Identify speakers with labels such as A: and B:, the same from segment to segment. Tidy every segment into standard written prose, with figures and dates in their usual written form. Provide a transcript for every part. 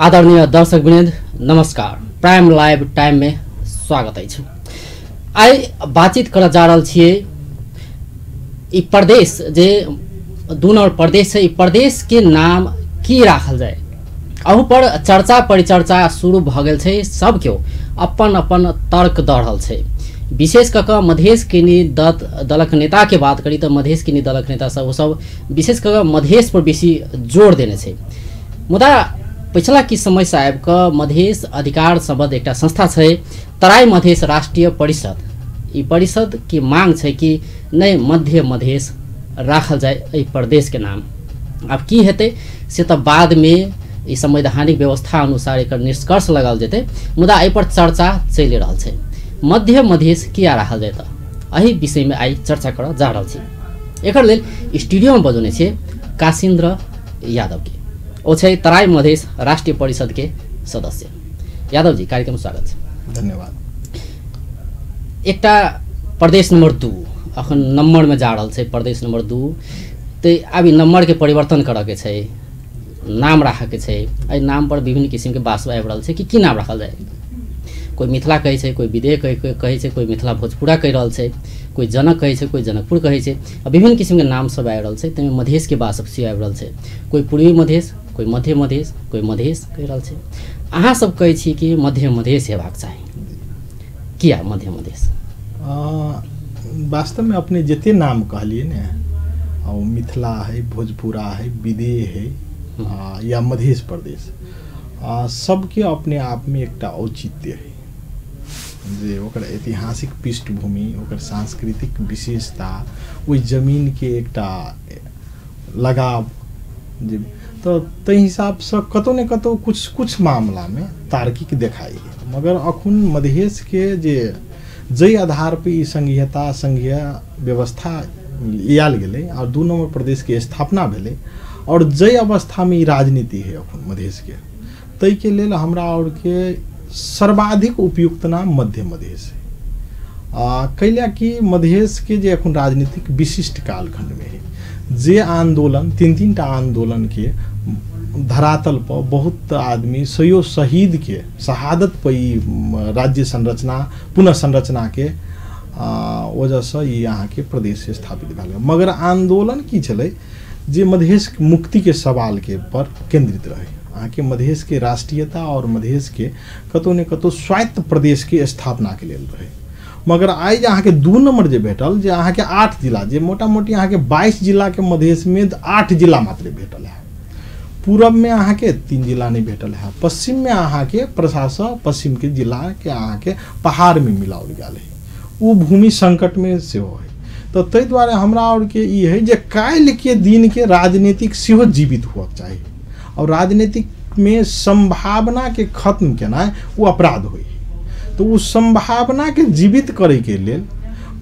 A: आदरणीय दर्शकवृन्द नमस्कार। Prime live time में स्वागत अछि। आइ बातचीत करऽ जा रहल छियै ई प्रदेश जे दू नंबर प्रदेश है, ई प्रदेश के नाम की राखल जाय, अहू पर चर्चा परिचर्चा शुरू भऽ गेल छै। सब केओ अपन अपन तर्क दऽ रहल छै। विशेष कऽ कऽ मधेश किनी दलक नेता के बात करी तऽ मधेश किनी दलक नेता सब ओसब विशेष कऽ कऽ मधेश पर बेसी जोर देने छै। मुदा पिछला किछु समय से आबि कऽ मधेश अधिकार सम्बद्ध एकटा संस्था छै तराई मधेश राष्ट्रीय परिषद। ई परिषद के मांग छै कि नहि मध्य मधेश राखल जाय एहि प्रदेश के नाम। आब की हेतै से तऽ बाद में ई संवैधानिक व्यवस्था अनुसार एकर निष्कर्ष लगाओल जेतै, मुदा एहि पर चर्चा चलि रहल छै। मध्य मधेश किया राखल जाय तऽ एहि विषय में आइ चर्चा करऽ जा रहल छी। एकर लेल स्टूडियो में बजौने छियै काशिन्द्र यादव के, ओ छै तराई मधेश राष्ट्रीय परिषद के सदस्य। यादव जी, कार्यक्रम स्वागत छै।
B: धन्यवाद।
A: एकटा प्रदेश नंबर 2 अखन नंबर में जा रहल छै, प्रदेश नंबर 2 तऽ आब ई नंबर के परिवर्तन करऽ के छै, नाम राखऽ के छै। एहि नाम पर विभिन्न किसिम के बात आबि रहल छै कि की नाम राखल जाय। कोई मिथिला कहै छै, कोई विदेह कहै छै, कोई मिथिला भोजपुरा कहि रहल छै, कोई जनक कहै छै, कोई जनकपुर कहै छै। आ विभिन्न किसिमके नाम सब आबि रहल छै। ताहिमे मधेशके बात सब सेहो आबि रहल छै। कोई पूर्वी मधेश, कोई मध्य मधेश, कोई मधेश कहि रहल छै। अहाँ सब कहै छी कि मध्य मधेश हेबाक चाही, किया मध्य मधेश?
B: वास्तवमे अपने जते नाम कहलिए ने, मिथिला है, भोजपुरा है, विदेह है या मधेश प्रदेश, सबके अपने आप में एकटा औचित्य है जे ओकर ऐतिहासिक पृष्ठभूमि, ओकर सांस्कृतिक विशेषता, ओहि जमीनके एकटा लगाव जे तऽ ताहि हिसाबसँ कतहु ने कतहु कुछ कुछ मामलामे तार्किक देखाइ है। मगर अखन मधेशके जे जाहि आधार पर ई संघीयता संघीय व्यवस्था आयल गेलै और 2 नंबर प्रदेशके स्थापना भेलै और जाहि अवस्थामे ई राजनीति है अखन मधेशके, ताहिके लेल हमरा आरके सर्वाधिक उपयुक्त नाम मध्य मधेश है। कैला कि मधेशके जे अखन राजनीतिक विशिष्ट कालखंडमे है, जे आंदोलन तीन टा आंदोलन के धरातल पर बहुत आदमी सयो शहीद के शहादत पर ई राज्य संरचना पुनः संरचना के वजहसँ ई अहाँके प्रदेश स्थापित भेल। मगर आंदोलन की छलै जे मधेश मुक्ति के सवाल के पर केंद्रित रहे, अहाँके मधेश के राष्ट्रीयता और मधेश के कतहु ने कतहु स्वायत्त प्रदेश के स्थापना के लेल रहे। मगर आइ जे अहाँके 2 नंबर जे भेटल, जे अहाँके 8 जिला, जे मोटा मोटी अहाँके 22 जिलाके मधेशमे 8 जिला मात्र भेटल है। पूरबमे अहाँके 3 जिला नहि भेटल है, पश्चिममे अहाँके प्रशासन पश्चिमके जिलाके अहाँके पहाड़मे मिलाओल गेल है, ओ भूमि संकटमे सेहो है। तऽ ताहि दुआरे हमरा आरके ई है जे काल्हिके दिनके राजनीतिक सेहो जीवित हुअके चाही और राजनीतिक में संभावना के खत्म केनाइ ओ अपराध होइ। तो ओ संभावना के जीवित करे के लेल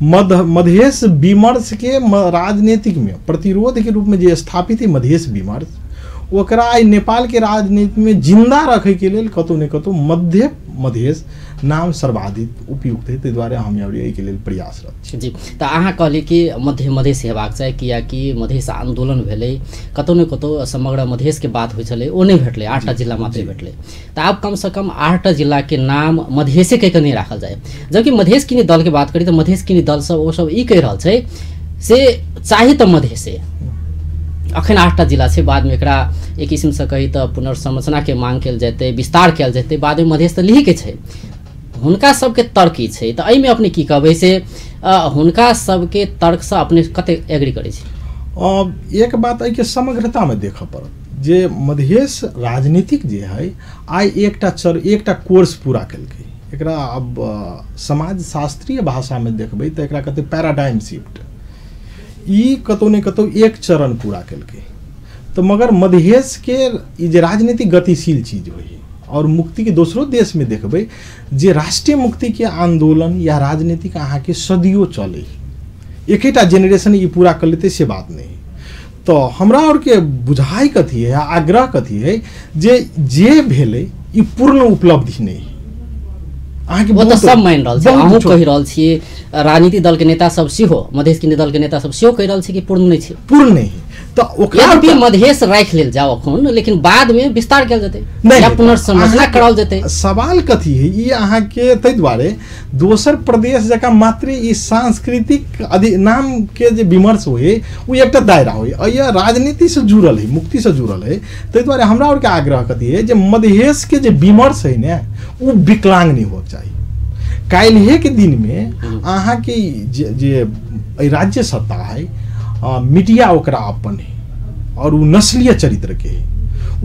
B: मधेश विमर्श के राजनीतिक में प्रतिरोध के रूप में जे स्थापित है मधेश विमर्श, ओकरा आइ नेपाल के राजनीति में जिंदा रखे के लेल कतहु ने कतहु मध्य मधेश नाम सर्वाधिक उपयुक्त है। ताहि दुआरे हम एहिके लेल प्रयासरत छी।
A: जी, तऽ अहाँ कहली कि मध्य मधेश हेबाक चाही, कियाकि मधेश आंदोलन भेलै, कतहु ने कतहु समग्र मधेशके बात होइ छलै, ओ नहि भेटलै, 8टा जिला मात्रै भेटलै। तऽ आब कमसँ कम 8टा जिलाके नाम मधेशे कहि कऽ नहि राखल जाय। जबकि मधेश किनी दलके बात करी तऽ मधेश किनी दल सब ओसब ई कहि रहल छै से चाही तऽ मधेशे। अखन 8टा जिला छै, बादमे एकरा एक किसिमसँ कही तऽ पुनर्संरचनाके मांग कयल जेतै, विस्तार कयल जेतै, बादमे मधेश तऽ लिखैके छै। हुनका सबके तर्क ई छै, तऽ एहिमे अपने की कहबै से हुनका सबके तर्कसँ अपने कतेक एग्री करै छी?
B: एक बात एहिके समग्रतामे देखऽ पड़त जे मधेश राजनीतिक जे है आइ एकटा कोर्स पूरा केलकै। एकरा अब समाजशास्त्रीय भाषामे देखबै तऽ एकरा कहतै पैराडाइम शिफ्ट। ई कतहु ने कतहु एक चरण पूरा केलकै। तऽ मगर मधेशके ई जे राजनीतिक गतिशील चीज होइ और मुक्ति के दोसरो देश में देखबै जे राष्ट्रीय मुक्ति के आंदोलन या राजनीतिक अहाँके सदियों चले, एकेटा जेनरेशन ई पूरा कर लेतै से बात नहीं। तो हमरा आरके बुझाइ कथी है, आग्रह कथी है जे जे भेलै ई पूर्ण उपलब्धि नहीं। अहाँके
A: ओ तऽ सब मानि रहल छै, अहूँ कहि रहल छियै, राजनीतिक दलके नेता सब सेहो, मधेश के दलके नेता सब सेहो कहि रहल छै कि पूर्ण नहि छै,
B: पूर्ण नहि। तऽ ओकरा
A: भी मधेश राखि लेल जाओ अखन, लेकिन बाद में विस्तार कयल जेतै या पुनर्संरचना कराओल जेतै।
B: सवाल कथी है ई अहाँके ताहि दुआरे दोसर प्रदेश जकाँ मात्र ई सांस्कृतिक नाम के जे विमर्श होइ ओ एकटा दायरा होइ, एहि राजनीति से जुड़ल है, मुक्ति से जुड़ल है। ताहि दुआरे हमरा आरके आग्रह कथी है जे मधेश के जे विमर्श है ने ओ विकलांग नहीं होके चाही। काल्हिए के दिन में अहाँके जे राज्य सत्ता है मीडिया ओकरा अपन है और ओ नस्लीय चरित्र के है,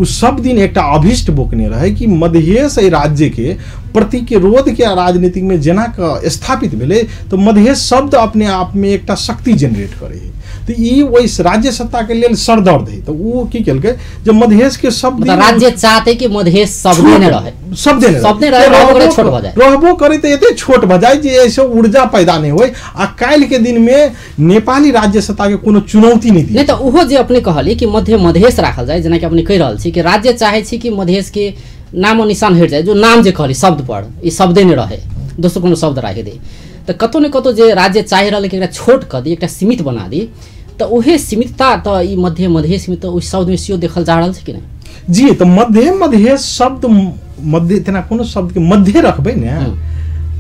B: ओ सब दिन एकटा अभिष्ट बोकने रहे कि मधेश एहि राज्य के प्रति के रोध के राजनीतिक में जेना के स्थापित भेलै तो मधेश शब्द अपने आप में एकटा शक्ति जेनरेट करे है। तो ई ओहि राज्य सत्ता के लेल सरदर्द है। तो ओ की केलकै जे मधेश के शब्द
A: राज्य चाहते कि मधेश शब्दे ने रहे, शब्दे रहे, छोट भ जाए,
B: रहबो करे तो एते छोट भ जाए जे ऐसे ऊर्जा पैदा नहीं होय आ काल्हि के दिन में नेपाली राज्य सत्ता के कोनो चुनौती नहीं दी।
A: नहीं तो ओहो जे अपने कहली कि मध्य मधेश राखल जाए, जेना कि अपने कहि रहल छी कि राज्य चाहे छी कि मधेश के नामो निशान हटि जाए, जो नाम जे कहली शब्द पर ई शब्दे ने रहे, दोसर कोनो शब्द राखि दे, तो कतौ ने कतौ जे राज्य चाहि रहल कि एकरा छोट कऽ दी, एकटा सीमित बना दी, तो उहे सीमितता तो ई मध्य मधेश में तो ओहि शब्द में सेहो देखल जा रहल छै कि नहीं
B: जी। तो मध्य मधेश शब्द मध्य तेना कोनो शब्द के मध्य रखबै ने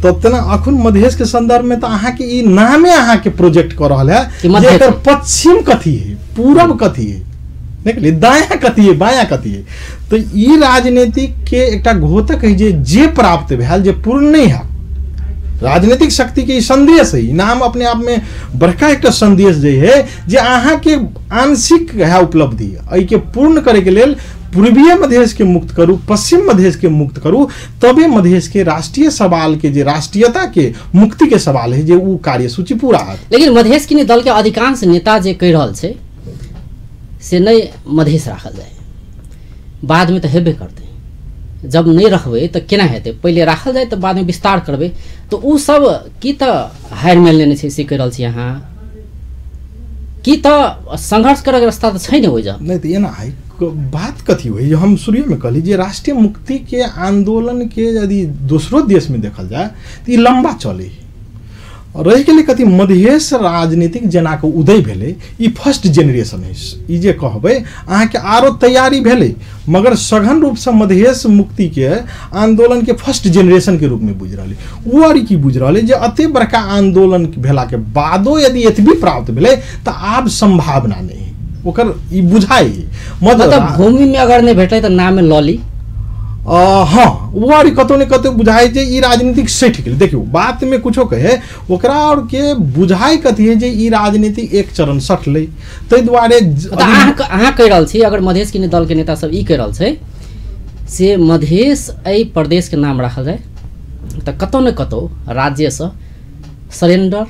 B: तो तेना अखन मधेश के संदर्भ में तो अहाँके ई नामे अहाँके प्रोजेक्ट कऽ रहल है जे एकर पश्चिम कथी है, पूरब कथी है, देखली दायाँ कथी है, बायाँ कथी है। तो ई राजनीतिक के एकटा घोतक है जे प्राप्त भेल जे पूर्ण नहीं है। राजनीतिक शक्ति के संदेश है, नाम अपने आप में बड़का एक संदेश जे है जे अहाँ के आंशिक है उपलब्धि, एहि के पूर्ण करे के लेल पूर्वीय मधेश के मुक्त करू, पश्चिम मधेश के मुक्त करू, तबे मधेश के राष्ट्रीय सवाल के जे राष्ट्रीयता के मुक्ति के सवाल है जे उ कार्यसूची पूरा है।
A: लेकिन मधेश के दल के अधिकांश नेता जे कहि रहल छै से नहीं मधेश राखल जाए, बाद में तो हेबे करते, जब नहीं रखबै तो केना हेतै, पहिले राखल जाए तो बाद में विस्तार करबै, तो उ सब की तो हारि मानि लेने छै से कहि रहल छी अहाँ, की तो संघर्ष करैके रास्ता तो छै ने ओहि जगह
B: नहीं। तो एना है बात कथी होइ, हम शुरू में कहली जे राष्ट्रीय मुक्ति के आंदोलन के यदि दोसरो देश में देखल जाए तो ई लंबा चले रहि गेलै। कथी मधेश राजनीतिक जेना के उदय भेलै ई फर्स्ट जेनरेशन है, ई जे कहबै अहाँके आरो तैयारी भेलै मगर सघन रूपसँ मधेश मुक्ति के आंदोलन के फर्स्ट जेनरेशन के रूप में बुझि रहलै। ओ आर की बुझि रहलै जे एते बड़का आंदोलन भेला के बादो यदि एतबी प्राप्त भेलै तऽ आब संभावना नहीं, ओकर ई बुझाइ
A: मतलब भूमि में अगर नहीं भेटलै तऽ नाम लऽ ली।
B: हाँ, वो आर कतौ ने कतौ बुझाइ जे ई राजनीतिक सठि गेलै। देखियौ बात में कुछो कहे ओकरा और के बुझाइ कथी है जे ई राजनीति एक चरण सटलै, ताहि दुआरे
A: अहाँ कहि रहल छी अगर मधेश के दल के नेता सब ई कहि रहल छै से मधेश एहि प्रदेश के नाम राखल जाए तऽ कतौ ने कतौ राज्यसँ सरेंडर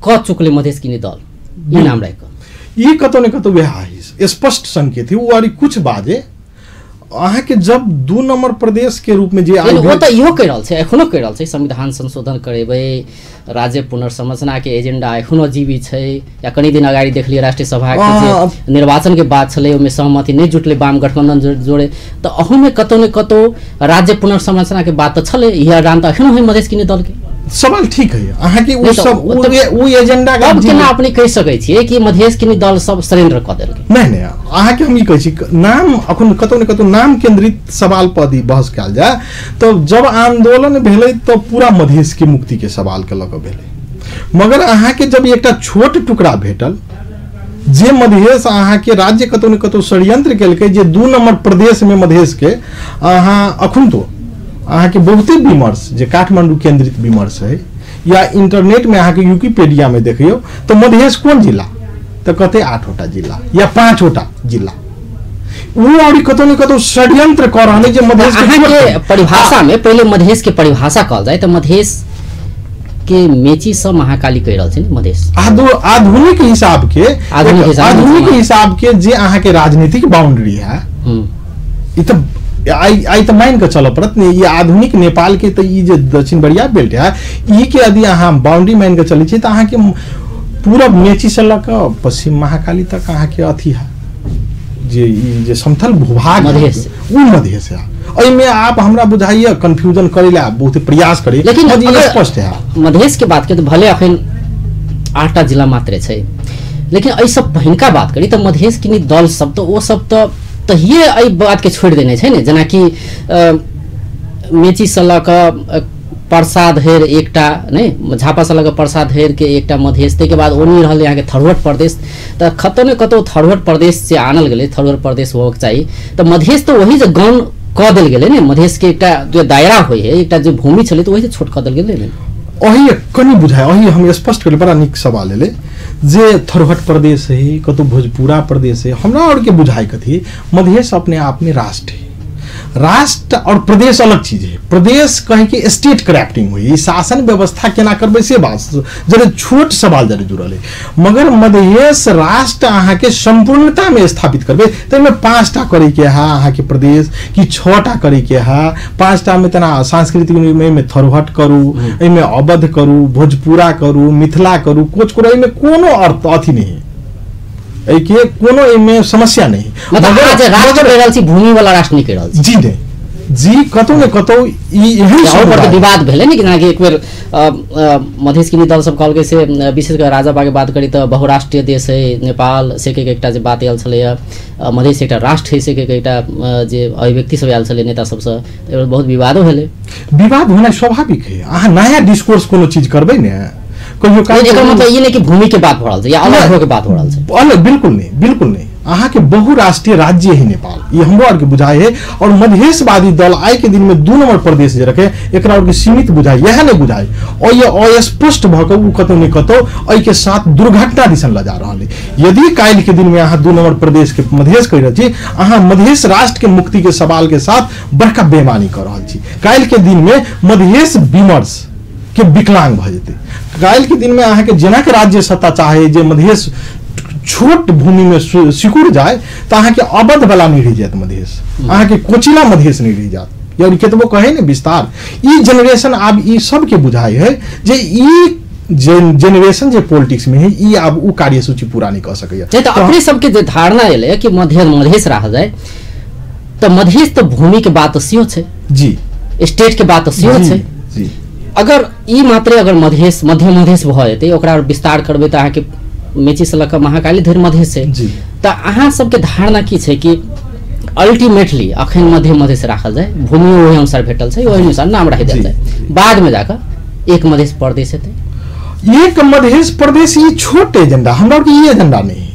A: कऽ चुकलै मधेश के दल ई नाम राखि कऽ,
B: ई कतौ ने कतौ वएह है स्पष्ट संकेत है। वो आर कुछ बाजे अहाँके जब 2 नंबर प्रदेश के रूप में जे
A: ओ तऽ इहो कहि रहल छै, एखनो कहि रहल छै संविधान संशोधन करेबै, राज्य पुनर्संरचना के एजेंडा एखनो जीवित छै। या कनि दिन अगाडि देखलियै राष्ट्रीय सभा के जे निर्वाचन के बात छलै ओहिमे सहमति नहि जुटलै, वाम गठबंधन जोड़े, तऽ अहूमे कतौ ने कतौ राज्य पुनर्संरचना के बात तऽ छलै, इएह अडान तऽ एखनो है मधेश के दल के।
B: सवाल ठीक है अहाँके ओ सब ओ एजेंडा
A: अब केना अपने कहि सकै छियै कि मधेश के दल सब सरेंडर कऽ देलकै?
B: नहीं नहीं, अहाँके हम ई कहै छी नाम अखन कतौ ने कतौ नाम केंद्रित सवाल पर यदि बहस कयल जाय तो जब आंदोलन भेलै तो पूरा मधेश के मुक्ति के सवाल के लऽ कऽ भेलै, मगर अहाँके जब एकटा छोट टुकड़ा भेटल जे मधेश अहाँके राज्य कतौ ने कतौ षड्यंत्र केलकै जे 2 नंबर प्रदेश में मधेश के अहाँ अखन तो अहाँके बहुते विमर्श जे काठमांडू केंद्रित विमर्श है या इंटरनेट में अहाँके विकिपीडिया में देखियौ तो मधेश कोन जिला तो कहते 8 जिला या 5 जिला, वो और कतौ ने कतौ षड्यंत्र कऽ रहल है जे मधेश
A: के परिभाषा में पहिले मधेश के परिभाषा कहल जाय तो मधेश के मेची से महाकाली कहि रहल छै ने मधेश
B: आधुनिक हिसाब के, आधुनिक हिसाब के जे अहाँके राजनीतिक बाउंड्री है ई तो आई तो मान के चलऽ पड़त ने, ई आधुनिक नेपाल के तो ई जे दक्षिण बरिया बेल्ट है ई के यदि अहाँ बाउंड्री मान के चलै छी तऽ अहाँके पूरब मेची से लऽ कऽ पश्चिम महाकाली तक अहाँके अथी है जे ई जे समथल भूभाग
A: मधेश
B: उ मधेश है। एहिमे आप हमरा बुझाइए कंफ्यूजन करै ला बहुत प्रयास करी,
A: लेकिन
B: स्पष्ट है
A: मधेश के बात के तो भले अखन 8 जिला मात्रे छै, लेकिन एहि सब पहिनका बात करी तऽ मधेश किनी दल सब तऽ ओ सब तऽ तहिये एहि बात के छोड़ि देने छै ने, जेनाकि मेची से लऽ कऽ परसा धरि एकटा नहि, झापा से लऽ कऽ परसा धरि के एकटा मधेश, ताहिके बाद ओनी रहल अहाँके थरहट प्रदेश, तऽ कतौ ने कतौ थरहट प्रदेश से आनल गेलै, थरहट प्रदेश होबक चाही, तऽ मधेश तऽ वही जे गौण कऽ देल गेलै ने, मधेश के एकटा जे दायरा होइ है, एकटा जे भूमि छलै तऽ वही से छोट कऽ देल गेलै ने।
B: ओही कनि बुझाय, ओही हम स्पष्ट करी, बड़ा नीक सवाल एलै जे थरहट प्रदेश है कतौ भोजपुरा प्रदेश है, हमरा और के बुझाय कथी मधेश अपने आप में राष्ट्र है। राष्ट्र और प्रदेश अलग चीज है, प्रदेश कहे के स्टेट क्राफ्टिंग हुई, शासन व्यवस्था केना करबै से बात जरे छोट सवाल जरे जुड़ल है। मगर मधेश राष्ट्र अहाँ के संपूर्णता में स्थापित करबै ताहिमे 5टा करे के है अहाँ के प्रदेश कि 6टा करे के है, 5टा में तना सांस्कृतिक में थरहट करू, एहिमे अवध करू, भोजपुरा करू, मिथिला करू, कोच करू, एहिमे कोनो अर्थ अथी नहीं, एहिके कोनो एहिमे समस्या नहीं।
A: मतलब राष्ट्र कहि रहल छी भूमि वाला राष्ट्र नहीं कहि रहल छी।
B: जी नहीं जी, कतौ ने कतौ ई एहन
A: पर विवाद भेलै ने कि जेनाकि एक बेर मधेश किनी दल सब कहलकै से विशेष कर राजा के बात करी तऽ बहुराष्ट्रीय देश है नेपाल से के एकटा जे बात आयल छलैया, मधेश एकटा राष्ट्र है से के एकटा जे अभिव्यक्ति सब आयल छलै नेता सबसँ, बहुत विवादो भेलै।
B: विवाद होना स्वाभाविक है, अहाँ नया डिस्कोर्स कोनो चीज करबै ने कहियो
A: काल, एकर मतलब ई नहि कि भूमि के बात भऽ रहल छै या अलग होके बात भऽ रहल छै,
B: अलग बिल्कुल नहीं, बिल्कुल नहीं। अहाँ के बहुराष्ट्रीय राज्य है नेपाल, ये हमरो आर के बुझाय है। और मधेशवादी दल आइ के दिन में 2 नंबर प्रदेश जे रखे एकरा और के सीमित बुझाय, यह नहीं बुझाय और ये अस्पष्ट भऽ कऽ ओ कतौ ने कतौ एहि के साथ दुर्घटना दिसन लऽ जा रहल है। यदि काल्हि के दिन में अहाँ 2 नंबर प्रदेश के मधेश कहि रहल छी, अहाँ मधेश राष्ट्र के मुक्ति के सवाल के साथ बड़का बेमानी कऽ रहल छी। काल्हि के दिन में मधेश विमर्श के विकलांग भऽ जेतै। काल्हि के दिन में अहाँ के जेना के राज्य सत्ता चाहे जे मधेश छोट भूमि में सिकुड़ जाए तो अहाँ के अवध वाला नहीं रह जात मधेश, अहाँ के कोचिला मधेश नहीं रह जात, यानी केतबो कहे ने विस्तार। ई जनरेशन आब ई सबके बुझाइ है जे ई जेनरेशन जे पॉलिटिक्स में है ई आब उ कार्यसूची पूरा नहीं कऽ सकैया।
A: तऽ अपने सबके जे धारणा एलै कि मधेश रह जाए तऽ मधेश तऽ भूमि के बात सेहो छै
B: जी,
A: स्टेट के बात सेहो छै
B: जी।
A: अगर ई मात्रे अगर मधेश मध्य मधेश भऽ जेतै, ओकरा विस्तार करबै तऽ अहाँके मेची से लऽ कऽ महाकाली धरि मधेश छै, तऽ अहाँ सबके धारणा की छै कि अल्टीमेटली अखन मध्य मधेश राखल जाय, भूमि ओहि अनुसार भेटल छै ओहि अनुसार नाम राखि देल जाय, बाद में जाकऽ एक मधेश प्रदेश हेतै।
B: एक मधेश प्रदेश ई छोट एजेंडा, हमरा के ई एजेंडा नहीं।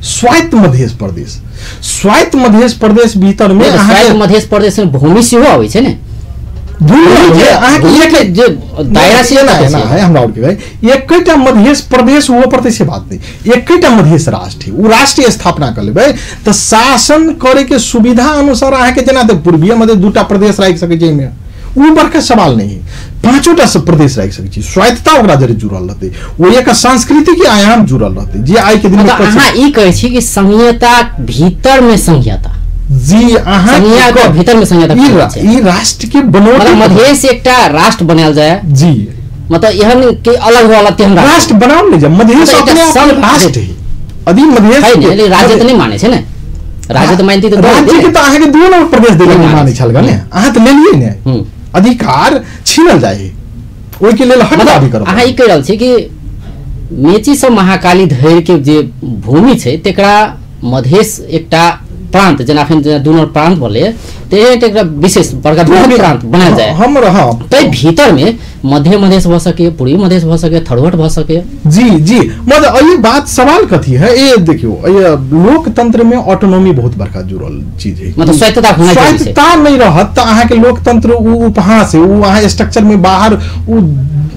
B: स्वायत्त मधेश प्रदेश, स्वायत्त मधेश प्रदेश भीतर में
A: स्वायत्त मधेश प्रदेश में भूमि सेहो अबै छै ने,
B: एकेटा मधेश प्रदेश वो पड़तै से बात नहीं, एकेटा मधेश राष्ट्र है, राष्ट्रीय स्थापना कर लेबै तऽ शासन करे के सुविधा अनुसार अहाँ के जेना पूर्वीय मधेश 2टा प्रदेश राखि सकै छी, एहिमे ओ बड़का सवाल नहीं है, 5टा सब प्रदेश राखि सकै छी, स्वायत्तता ओकरा जरे जुड़ल रहतै, ओ एक सांस्कृतिक आयाम जुड़ल रहतै जे आइ के दिन में।
A: अहाँ ई कहै छी कि संघीयता भीतर में संघीयता
B: जी, अहाँ
A: के भीतर में संघीयता
B: ई राष्ट्र के बनौटी
A: मधेश एकटा राष्ट्र बनायल जाय
B: जी,
A: मतलब एहन के अलग वाला तेहन
B: राष्ट्र बनाओल नहीं जाय, मधेश अपने आप राष्ट्र है। अभी मधेश
A: है राज्य तऽ नहीं मानै छै ने, राज्य तऽ मानती तऽ
B: राज्य के तऽ अहाँ के 2 नंबर प्रदेश देले मानै छल ने, अहाँ तऽ लेलियै ने, अधिकार छीनल जाय ओहि के लेल हक दाबी करब।
A: अहाँ ई कहि रहल छी कि मेची से महाकाली धरि के जे भूमि छै तेकरा मधेश एकटा प्रांत, जेना अखन जेना 2 नंबर प्रांत भेलै ते एकटा विशेष बड़का प्रांत बनायल जाय
B: हमर, हाँ
A: ताहि भीतर में मध्य मधेश भऽ सके, पूर्वी मधेश भऽ सके, थरहट भऽ सके
B: जी जी। मतलब ये बात सवाल कथी है, ये देखियो ये लोकतंत्र में ऑटोनॉमी बहुत बड़का जुड़ल चीज है,
A: मतलब स्वायत्तता होना चाहिए।
B: स्वायत्तता नहीं रहत तऽ अहाँ के लोकतंत्र उ उपहास है, उ अहाँ स्ट्रक्चर में बाहर उ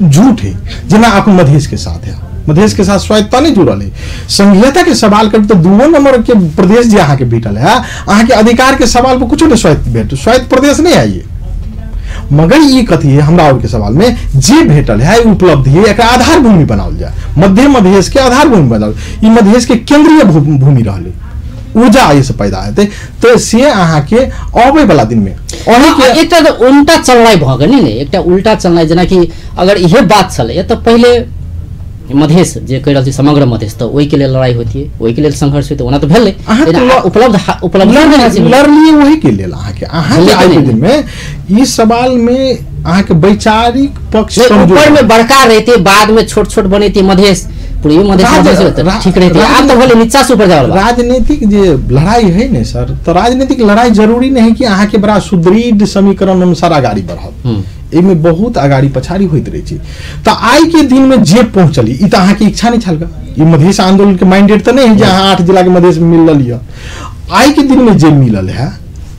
B: झूठ है। जेना अपन मधेश के साथ है, मधेश के साथ स्वायत्तता नहीं जुड़ल है। संघीयता के सवाल कर तो 2 नंबर के प्रदेश जे अहाँ के भेटल है, अहाँ के अधिकार के सवाल पर कुछो नहीं स्वायत्त भेट, स्वायत्त प्रदेश नहीं है ये। मगर ये कथी है हमरा और के सवाल में जे भेटल है उपलब्धि है, एक आधार भूमि बनाओल जाए, मध्य मधेश के आधार भूमि बनाओल, ई मधेश के केंद्रीय भूमि रहलै, ऊर्जा एहिसँ पैदा हेतै तऽ से अहाँ के अबै वाला दिन में
A: एकटा तऽ उल्टा चलनाइ भऽ गेल ने, एकटा उल्टा चलनाइ। जेनाकि अगर इहे बात छलै तऽ पहिले मधेश जे कहि रहल छी समग्र मधेश, तऽ ओहिके लेल लड़ाइ होइतियै, ओहिके लेल संघर्ष होइतै, ओना तऽ भेलै उपलब्ध उपलब्ध
B: लड़लियै ओहिके लेल। अहाँके अहाँके आइ दिन में ई सवाल में अहाँके वैचारिक पक्ष
A: ऊपर में बड़का रहते, बाद में छोट छोट बनेती मधेश, पूर्वी मधेश ठीक रहते, आब तऽ भेलै नीचा से ऊपर जाय।
B: राजनीतिक जे लड़ाई है ने सर, तऽ राजनीतिक लड़ाई जरूरी नहीं कि अहाँके बड़ा सुदृढ़ समीकरण अनुसार अगाड़ी बढ़त, एहिमे बहुत अगाड़ी पछाड़ी होइत रहै छै। तऽ आइ के दिन में जे पहुँचली ई तऽ अहाँके इच्छा नहीं छल, ई मधेश आंदोलन के माइंडेट तऽ नहीं है जे अहाँ 8 जिला के मधेश मिलल यऽ। आइ के दिन में जे मिलल है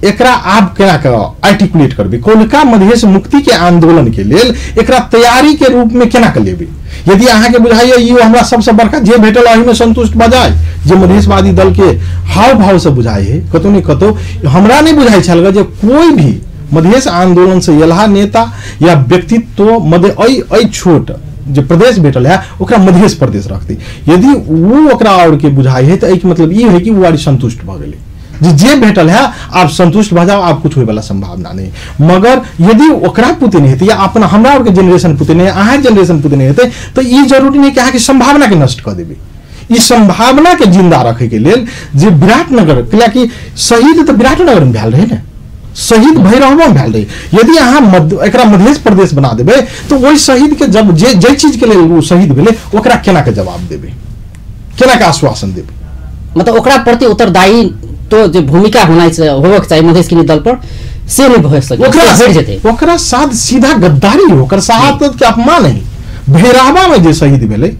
B: एकरा आब केना के आर्टिकुलेट करबै, कोलका मधेश मुक्ति के आंदोलन के लेल एकरा तैयारी के रूप में केना के लेबै। यदि अहाँके बुझाइए ई हमरा सबसे बड़का जे भेटल एहिमे संतुष्ट भऽ जाय, जे मधेशवादी दल के हाव भाव से बुझाइ है, कतौ ने कतौ हमरा नहीं बुझाइ छल जे कोई भी मधेश आंदोलन से एलहा नेता या व्यक्तित्व मधे अइ छोट जे प्रदेश भेटल है ओकरा मधेश प्रदेश रखती। यदि वो ओकरा और के बुझाइ है तो एहिके मतलब ई है कि वो आर संतुष्ट भऽ गेलै, जे भेटल है आप संतुष्ट भऽ जाओ, आप कुछ होय वाला संभावना नहीं। मगर यदि ओकरा पुते नहीं हेतै या अपना हमरा और के जेनरेशन पुते नहीं, अहाँ जेनरेशन पुते नहीं हेतै, तो ई जरूरी नहीं कि अहाँके संभावना के नष्ट कऽ देबै। ई संभावना के जिंदा रखे के लेल जे विराटनगर, कियाकि शहीद तऽ विराटनगर में भेल रहै ने, शहीद भैरहवा में भेल रहै। यदि अहाँ एकरा मधेश प्रदेश बना देबै तऽ ओहि शहीद के जब जे जाहि चीज के लेल ओ शहीद भेलै ओकरा केना के जवाब देबै, केना के आश्वासन देबै,
A: मतलब ओकरा प्रति उत्तरदायी तो जो भूमिका होना होबक चाही मधेश के दल पर से नहीं भऽ सकै, ओकरा बढ़ जेतै।
B: ओकरा साथ सीधा गद्दारी, ओकर शहादत के अपमान है। भैरहवा में जे शहीद भेलै,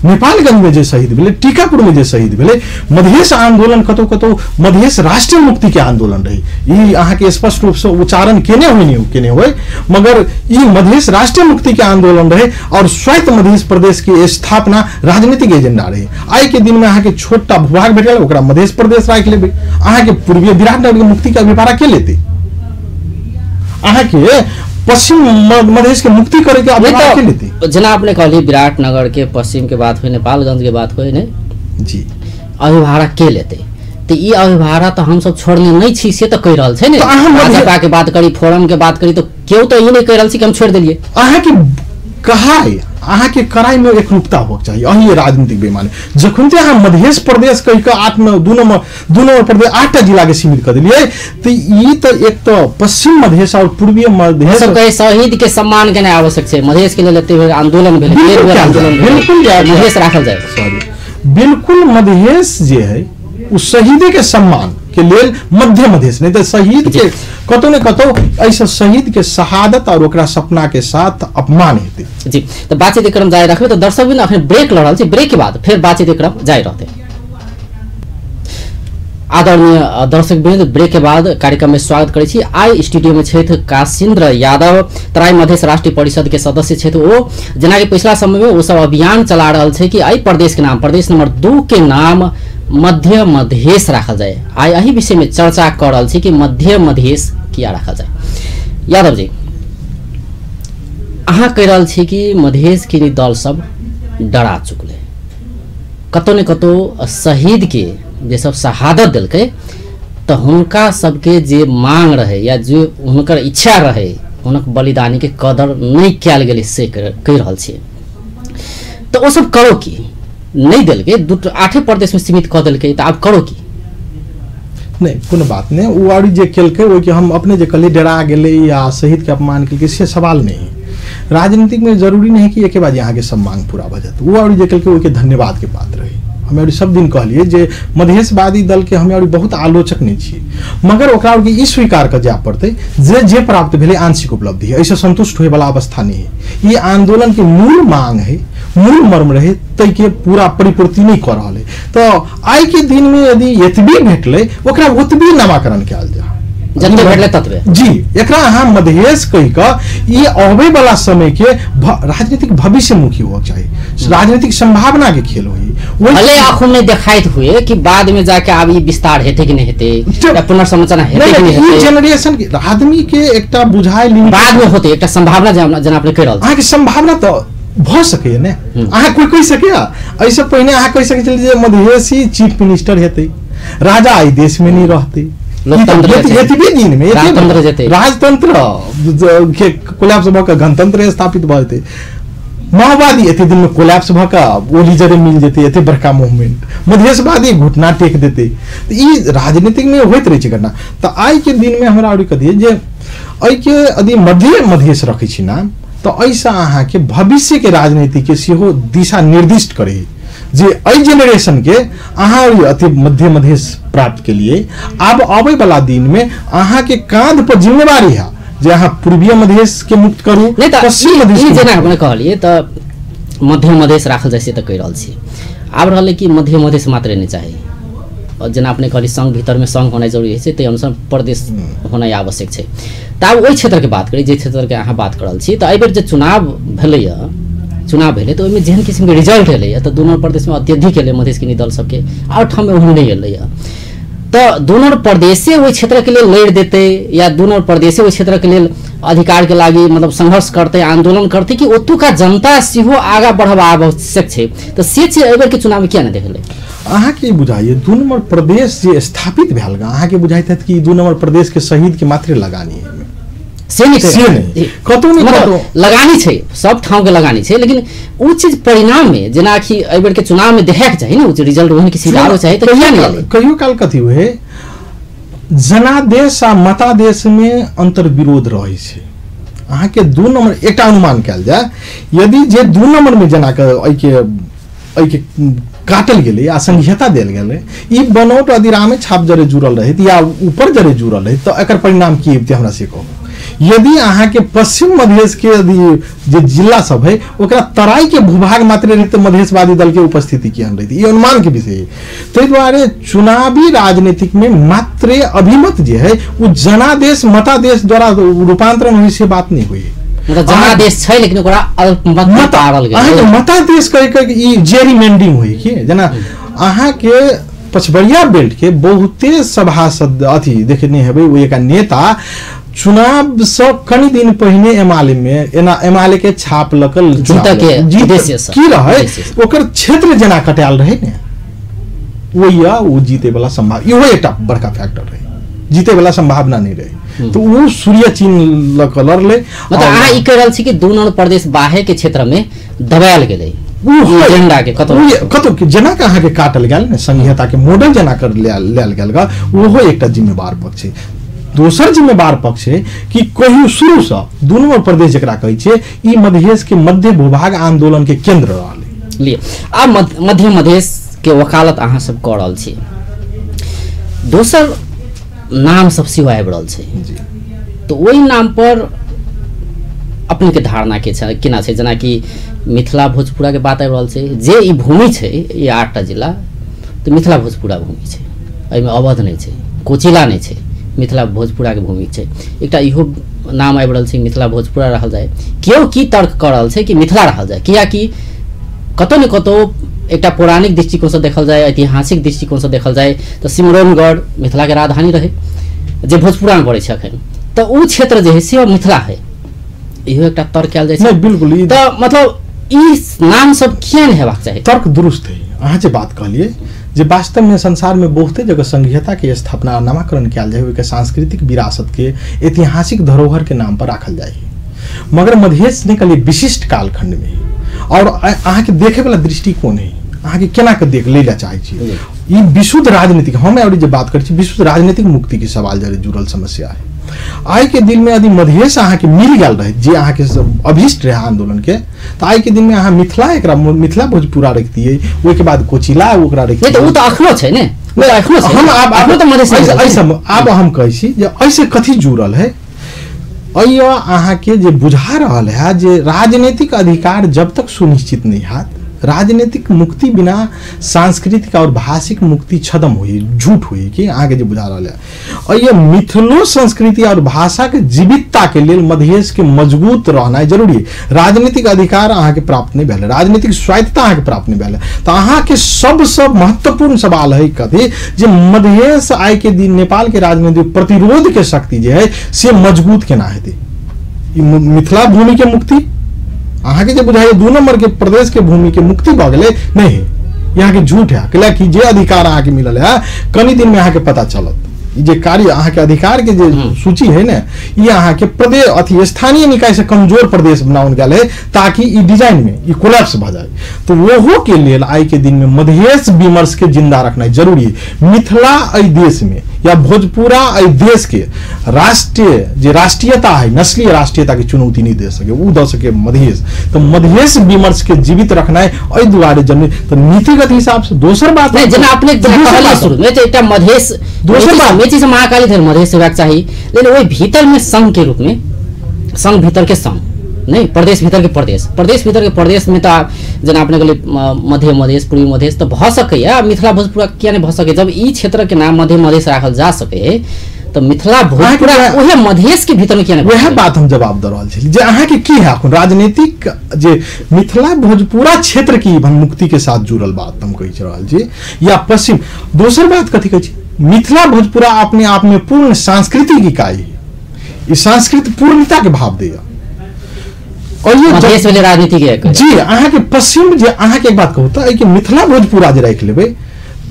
B: नेपालगंज में जे शहीद भेलै, टीकापुर में जे शहीद भेलै, मधेश आंदोलन कतौ कतौ मधेश राष्ट्रीय मुक्ति के आंदोलन रही, ई अहाँके स्पष्ट रूप से उच्चारण केने होय नहीं केने होय, मगर ई मधेश राष्ट्रीय मुक्ति के आंदोलन रहे और स्वायत्त मधेश प्रदेश के स्थापना राजनीतिक एजेंडा रहे। आइ के दिन में अहाँके छोटा भूभाग भेटल ओकरा मधेश प्रदेश राखि लेबै, अहाँके पूर्वीय विराटनगर के मुक्ति के अभिभारा के लेतै, अहाँके पश्चिम मधेश के मुक्ति करे के अभिभारा के लेतै।
A: जेना अपने कहली विराटनगर के पश्चिम के बात होय, नेपालगंज के बात होय ने जी, अभिभारा के लेतै, तऽ ई अभिभारा तऽ हमसब छोड़ने नहीं छी से तऽ कहि रहल छै ने। भाजपा के बात करी, फोरम के बात करी, तऽ केओ तऽ ई नहीं कहि रहल छै कि हम छोड़ि देलियै।
B: अहाँके कहाय अहाँके कराई में एकरूपता होके चाही, अही राजनीतिक बेमानी। जखन अहाँ मधेश प्रदेश कहि कऽ 8 में 2 नंबर प्रदेश 8टा जिला के सीमित कऽ देलियै तऽ ई तऽ एक तऽ पश्चिम मधेश और पूर्वीय मधेश
A: सब कहे शहीद के सम्मान केनाइ आवश्यक छै, मधेश के लेल एते बेर आंदोलन भेलै, बिल्कुल मधेश राखल जाय,
B: सॉरी बिल्कुल मधेश जे है ओ शहीदे के सम्मान के लेल मध्य मधेश नहीं तऽ शहीद के कतौ ने कतौ एहिसँ शहीद के शहादत और ओकरा सपना के साथ अपमान हेतै
A: जी। तऽ बातचीत क्रम जारी रखबै, तऽ दर्शक भी अखन ब्रेक लऽ रहल छी, ब्रेक के बाद फेर बातचीत क्रम जारी रहतै। आदरणीय दर्शक वृंद, ब्रेक के बाद कार्यक्रम में स्वागत करै छी। आइ स्टूडियो में छथि काशिन्द्र यादव, तराई मधेश राष्ट्रीय परिषद के सदस्य छथि। ओ जेनाकि पिछला समय में ओ सब अभियान चला रहल छै कि एहि प्रदेश के नाम, प्रदेश नंबर 2 के नाम मध्य मधेश राखल जाए। आइ एहि विषय में चर्चा कर रहल छी कि मध्य मधेश किया राखल जाए। यादव जी, अहाँ कहि रहल छी कि मधेश के दल सब डरा चुकले, कतौ ने कतौ शहीद के जे सब शहादत देलकै तऽ हुनका सबके जे मांग रहे या जे हुनकर इच्छा रहे हुनक बलिदानी के कदर नहीं कयल गेलै से कहि रहल छी। तऽ ओ सब करो की नहीं देलकै, 8 प्रदेश में सीमित कऽ देलकै, तऽ आब करो की?
B: नहीं कोनो बात नहीं, ओ आर जे केलकै ओहिके हम अपने जे कहलियै डरा गेलै या शहीद के अपमान केलकै से सवाल नहीं है। राजनीतिक में जरूरी नहीं है कि एके बार अहाँके सब मांग पूरा भऽ जायत। ओ आर जे केलकै ओहिके धन्यवाद के पात्र है। हमे सब दिन कहलिए जे मधेशवादी दल के हमे बहुत आलोचक नहीं छी, मगर ओकरा ई स्वीकार कर जाय पड़तै जे जे प्राप्त भेलै आंशिक उपलब्धि है, एहिसँ संतुष्ट होय वाला अवस्था नहीं है। ई आंदोलन के मूल मांग है, मूल मर्म रहे, ताहिके पूरा परिपूर्ति नहीं कऽ रहल है। तऽ आइ के दिन में यदि एतबी भेटलै ओकरा ओतबी नामाकरण कयल जाय,
A: जते भेटलै ततबे
B: जी। एकरा अहाँ मधेश कहि कऽ ई अबै वाला समय के राजनीतिक भविष्यमुखी होबाक चाही, राजनीतिक संभावना के खेल होई।
A: भले अखन नहीं देखाइत हुए कि बाद में जाके आब ई विस्तार हेतै कि नहीं हेतै या पुनर्संरचना हेतै कि नहीं हेतै,
B: ई जनरेशन के आदमी के एकटा बुझाइ
A: बाद में होतै, एकटा संभावना जेना अपने कहि रहल
B: अहाँके संभावना तऽ भऽ सकैए ने। अहाँ कोई कहि सकैए एहिसँ पहिने अहाँ कहि सकै छलियै जे मधेशी चीफ मिनिस्टर हेतै, राजा एहि देश में नहीं रहतै, एतबे दिन में राजतंत्र के कोलैप्स भऽ कऽ गणतंत्र स्थापित भऽ जेतै, माओवादी एते दिन में कोलैप्स भऽ कऽ ओली जरे मिल जेतै, एते बड़का मूवमेंट, मधेशवादी घुटना टेक देतै। तऽ ई राजनीतिक में होइत रहै छै घटना। तऽ आइ के दिन में हमरा आर कथी जे एहिके यदि मध्य मधेश रखै छी नाम तऽ एहिसँ अहाँके भविष्य के राजनीति के सेहो दिशा निर्दिष्ट करै। जे एहि जेनरेशन के अहाँ अति मध्य मधेश प्राप्त के लिए आब आबै वाला दिन में अहाँ के कांध पर जिम्मेवारी है जे अहाँ पूर्वीय मधेश के मुक्त करू, पश्चिम मधेश।
A: जेना अपने कहलिए तऽ मध्य मधेश राखल जाइ से तऽ कहि रहल छी, आब रहलै कि मध्य मधेश मात्रे नहि चाही, और जेना अपने कहली संघ भीतरमे संघ होनाइ जरूरी छै, ताहि अनुसार प्रदेश होनाइ आवश्यक छै। तऽ आब ओहि क्षेत्रके बात करी जे क्षेत्रके अहाँ बात कर रहल छी, तऽ एहिबेर जे चुनाव भेलैए, चुनाव भेलै तऽ ओहिमे जेहन किसिमके रिजल्ट एलैए तऽ दुनू प्रदेशमे अत्यधिक एलै मधेशके दल सबके, आओर ठाममे ओहन नहि एलैए। तऽ दुनू प्रदेशे ओहि क्षेत्रके लेल लड़ि देतै या दुनू प्रदेशे ओहि क्षेत्रके लेल अधिकारके लागि मतलब संघर्ष करतै, आंदोलन करतै, कि ओतुका जनता सेहो आगाँ बढ़ब आवश्यक छै? तऽ से चीज एहिबेरके चुनावमे किया नहि देखलै?
B: अहाँके ई बुझाइए दू नंबर प्रदेश जे स्थापित भेल गा, अहाँके बुझाइत हैत कि दू नंबर प्रदेश के शहीद के मात्रे लगानी है?
A: से नहीं,
B: से नहीं, कतौ नहीं, कतौ
A: लगानी छै, सब ठाउँ के लगानी छै, लेकिन उ चीज परिणाम में जेना कि एहिबेर के चुनाव में देखे के चाही ने, उ रिजल्ट ओहन किसी आबो चाही, तऽ किया नहीं एलै?
B: कहियो काल कथी हुए जनादेश आ मतादेश में अंतर्विरोध रहै छै। अहाँके दू नंबर एकटा अनुमान कयल जाय, यदि जे दू नंबर में जेना एहिके काटल गेलै आ संघीयता देल गेलै, ई बनौट अधिरामे छाप जरे जुड़ल रहैत या ऊपर जरे जुड़ल रहैत, तऽ एकर परिणाम की अबितै हमरा से कहू। यदि अहाँके पश्चिम मधेश के यदि जे जिला सब है ओकरा तराई के भूभाग मात्र रहते, मधेशवादी दल के उपस्थिति केहन रहती, ई अनुमान के विषय है। ताहि दुआरे चुनावी राजनीतिक में मात्र अभिमत जे है वो जनादेश मतादेश द्वारा रूपांतरण हुई से बात नहीं हुई।
A: मतलब जनादेश छै लेकिन ओकरा अल्पमत पारल गेल।
B: अहाँके मतादेश कहि कऽ ई जेरीमेंडिंग हुई कि जेना अहाँके पछबरिया बेल्ट के बहुते सभासद अथी देखने हेबै, ओ एक नेता चुनाव से कनी दिन पहिने एमाले में एना एमाले के छाप लकल की रहे, ओकर क्षेत्र जेना कटायल रहे ने, ओहिया ओ जीते वाला संभावना, इहो एकटा बड़का फैक्टर रहे, जीते वाला संभावना नहीं रहे, तो वो सूर्य चिन्ह लऽ लड़लै।
A: मतलब अहाँ ई कहि रहल छी कि दुनू प्रदेश बाहर के क्षेत्र में दबायल गेलै एजेंडा के, कतौ
B: कतौ जेना के अहाँके काटल गेल ने, संघीयता के मॉडल जेना कर लेल गेल, ओहो एकटा जिम्मेवार पक्ष छै। दोसर जिम्मेवार पक्ष है कि कहियो शुरू से दुनू प्रदेश जकरा कहै छै ई मधेश के मध्य भूभाग आंदोलन के केंद्र रहलै।
A: लिए आब मध्य मधेश के वकालत अहाँ सब कऽ रहल छी, दोसर नाम सब सेहो आबि रहल छै, तऽ ओहि नाम पर अपने के धारणा के छै केना छै? जेनाकि मिथिला भोजपुरा के बात आबि रहल छै, जे ई भूमि छै ई 8टा जिला तऽ मिथिला भोजपुरा भूमि छै, एहिमे अवध नहि छै, कोचिला नहि छै, मिथिला भोजपुरा के भूमि छै। एकटा इहो नाम आबि रहल छै मिथिला भोजपुरा रहल जाय, केओ की तर्क कऽ रहल छै कि मिथिला रहल जाय, कियाकि कतौ ने कतौ एकटा पौराणिक दृष्टिकोणसँ देखल जाय, ऐतिहासिक दृष्टिकोणसँ देखल जाय तऽ सिमरौनगढ़ मिथिला के राजधानी रहे जे भोजपुरामे पड़ै छै अखन, तऽ ओ क्षेत्र जे है से मिथिला है, इहो एकटा तर्क कयल जाइ छै।
B: बिल्कुल,
A: तऽ मतलब ई नाम सब किया नहि हेबाक चाही?
B: तर्क दुरुस्त है। अहाँ जे बात कहलिए जे वास्तव में संसार में बहुते जगह संघीयता के स्थापना नामाकरण कयल जाय, ओहिके सांस्कृतिक विरासत के ऐतिहासिक धरोहर के नाम पर राखल जाय, मगर मधेश ने कहलिए विशिष्ट कालखंड में, और अहाँके देखे वाला दृष्टिकोण है, अहाँके केना के देख लै लए चाहै छी, ई विशुद्ध राजनीतिक, हम और जे बात करै छी विशुद्ध राजनीतिक मुक्ति के सवाल जरे जुड़ल समस्या है। आइ के दिन में यदि मधेश अहाँके मिल गेल रहे जे अहाँके अभीष्ट रहे आंदोलन के, तऽ आइ के दिन में अहाँ मिथिला एकरा मिथिला भोजपुरा रखतियै, ओहिके बाद कोचिला ओकरा रखतियै।
A: तऽ ओ तऽ अखनो छै ने,
B: हम आब तऽ मधेश आब हम कहै छी जे एहिसँ कथी जुड़ल है, अइयो अहाँके जे बुझा रहल है जे राजनीतिक अधिकार जब तक सुनिश्चित नहीं हैत, राजनीतिक मुक्ति बिना सांस्कृतिक और भाषिक मुक्ति छदम हुई, झूठ हुई कि अहाँके जे बुझा रहल है। और मिथिलो संस्कृति और भाषा के जीवितता के लेल मधेश के मजबूत रहना जरूरी है। राजनीतिक अधिकार अहाँके प्राप्त नहीं भेल, राजनीतिक स्वायत्तता अहाँके प्राप्त नहीं भेल, तो अहाँके सबसँ महत्वपूर्ण सवाल है कथी जे मधेश आइ के दिन नेपाल के राजनीतिक प्रतिरोध के शक्ति जे है से मजबूत केना हेतै। मिथिला भूमि के मुक्ति अहाँके जे बुझाइए 2 नंबर के प्रदेश के भूमि के मुक्ति भऽ गेलै, नहीं, यहाँ के झूठ है, कि जे अधिकार अहाँके मिलल है कनी दिन में अहाँके पता चलत। जे कार्य अहाँके अधिकार के जे सूची है ने, ये अहाँके प्रदेश अथी स्थानीय निकाय से कमजोर प्रदेश बनाओल गेल है ताकि ई डिजाइन में ई कोलैप्स भऽ जाए। तो ओहो के लेल आइ के दिन में मधेश विमर्श के जिंदा रखना जरूरी है। मिथिला एहि देश में या भोजपुरा एहि देश के राष्ट्रीय जे राष्ट्रीयता है, नस्लीय राष्ट्रीयता के चुनौती नहीं दे सके, उ दऽ सके मधेश। तऽ मधेश विमर्श के जीवित रखनाइ एहि दुआरे जरूरी। तऽ नीतिगत हिसाब से दोसर बात
A: नहीं, जेना अपने कहलियै शुरू में जे एकटा मधेश, दोसर बात मेची से महाकाली धरि मधेश हेबाक चाही, लेकिन ओहि भीतर में संघ के रूप में, संघ भीतर के संघ नहीं, प्रदेश भीतर के प्रदेश, प्रदेश भीतर के प्रदेश में तो जेना अपने कहलियै मध्य मधेश, पूर्वी मधेश तो भऽ सकैया, मिथिला भोजपुरा किया नहीं भऽ सकै? जब ई क्षेत्र के नाम मध्य मधेश राखल जा सके तो मिथिला भोजपुरा ओहे मधेश के भीतर में किया नहीं?
B: वएह बात हम जवाब दऽ रहल छी जे अहाँके की है अखन राजनीतिक जे मिथिला भोजपुरा क्षेत्र की मुक्ति के साथ जुड़ल बात हम कहि रहल छी, या पश्चिम। दोसर बात कथी कहै छी, मिथिला भोजपुरा अपने आप में पूर्ण सांस्कृतिक इकाई है, ई सांस्कृतिक पूर्णता के भाव दैया। और ये
A: मधेश वाले राजनीति के
B: जी अहाँके पश्चिम जे अहाँके एक बात कहू तऽ एहि के मिथिला भोजपुरा जे राखि लेबै